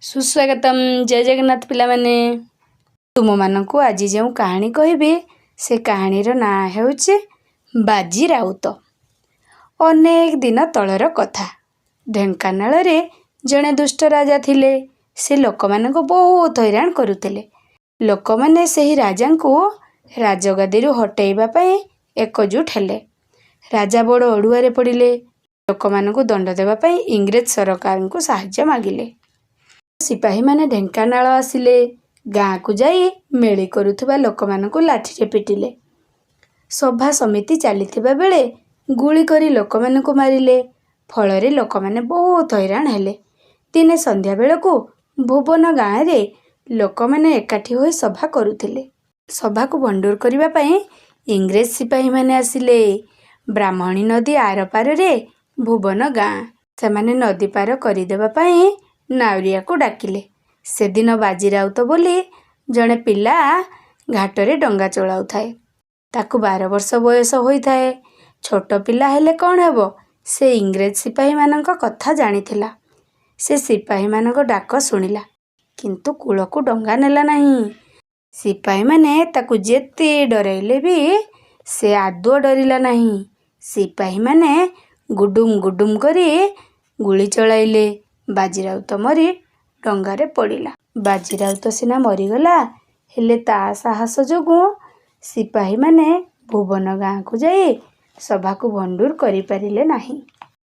ସୁସ୍ୱାଗତମ୍। ଜୟ ଜଗନ୍ନାଥ ପିଲାମାନେ। ତୁମମାନଙ୍କୁ ଆଜି ଯେଉଁ କାହାଣୀ କହିବି, ସେ କାହାଣୀର ନାଁ ହେଉଛି ବାଜି ରାଉତ। ଅନେକ ଦିନ ତଳର କଥା। ଢେଙ୍କାନାଳରେ ଜଣେ ଦୁଷ୍ଟ ରାଜା ଥିଲେ। ସେ ଲୋକମାନଙ୍କୁ ବହୁତ ହଇରାଣ କରୁଥିଲେ। ଲୋକମାନେ ସେହି ରାଜାଙ୍କୁ ରାଜଗାଦିରୁ ହଟେଇବା ପାଇଁ ଏକଜୁଟ ହେଲେ। ରାଜା ବଡ଼ ଅଡ଼ୁଆରେ ପଡ଼ିଲେ। ଲୋକମାନଙ୍କୁ ଦଣ୍ଡ ଦେବା ପାଇଁ ଇଂରେଜ ସରକାରଙ୍କୁ ସାହାଯ୍ୟ ମାଗିଲେ। ସିପାହୀମାନେ ଢେଙ୍କାନାଳ ଆସିଲେ। ଗାଁକୁ ଯାଇ ମେଳି କରୁଥିବା ଲୋକମାନଙ୍କୁ ଲାଠିରେ ପିଟିଲେ। ସଭା ସମିତି ଚାଲିଥିବା ବେଳେ ଗୁଳି କରି ଲୋକମାନଙ୍କୁ ମାରିଲେ। ଫଳରେ ଲୋକମାନେ ବହୁତ ହଇରାଣ ହେଲେ। ଦିନେ ସନ୍ଧ୍ୟାବେଳକୁ ଭୁବନ ଗାଁରେ ଲୋକମାନେ ଏକାଠି ହୋଇ ସଭା କରୁଥିଲେ। ସଭାକୁ ଭଣ୍ଡୁର କରିବା ପାଇଁ ଇଂରେଜ ସିପାହୀମାନେ ଆସିଲେ। ବ୍ରାହ୍ମଣୀ ନଦୀ ଆରପାରିରେ ଭୁବନ ଗାଁ। ସେମାନେ ନଦୀ ପାର କରିଦେବା ପାଇଁ ନାଉରିଆକୁ ଡାକିଲେ। ସେଦିନ ବାଜି ରାଉତ ବୋଲି ଜଣେ ପିଲା ଘାଟରେ ଡଙ୍ଗା ଚଳାଉଥାଏ। ତାକୁ 12 ବର୍ଷ ବୟସ ହୋଇଥାଏ। ଛୋଟ ପିଲା ହେଲେ କ'ଣ ହେବ, ସେ ଇଂରେଜ ସିପାହୀମାନଙ୍କ କଥା ଜାଣିଥିଲା। ସେ ସିପାହୀମାନଙ୍କ ଡାକ ଶୁଣିଲା, କିନ୍ତୁ କୂଳକୁ ଡଙ୍ଗା ନେଲା ନାହିଁ। ସିପାହୀମାନେ ତାକୁ ଯେତେ ଡରାଇଲେ ବି ସେ ଆଦୌ ଡରିଲା ନାହିଁ। ସିପାହୀମାନେ ଗୁଡୁମ୍ ଗୁଡୁମ୍ କରି ଗୁଳି ଚଳାଇଲେ। ବାଜି ରାଉତ ମରି ଡଙ୍ଗାରେ ପଡ଼ିଲା। ବାଜି ରାଉତ ସିନା ମରିଗଲା, ହେଲେ ତା ସାହସ ଯୋଗୁଁ ସିପାହୀମାନେ ଭୁବନ ଗାଁକୁ ଯାଇ ସଭାକୁ ଭଣ୍ଡୁର କରିପାରିଲେ ନାହିଁ।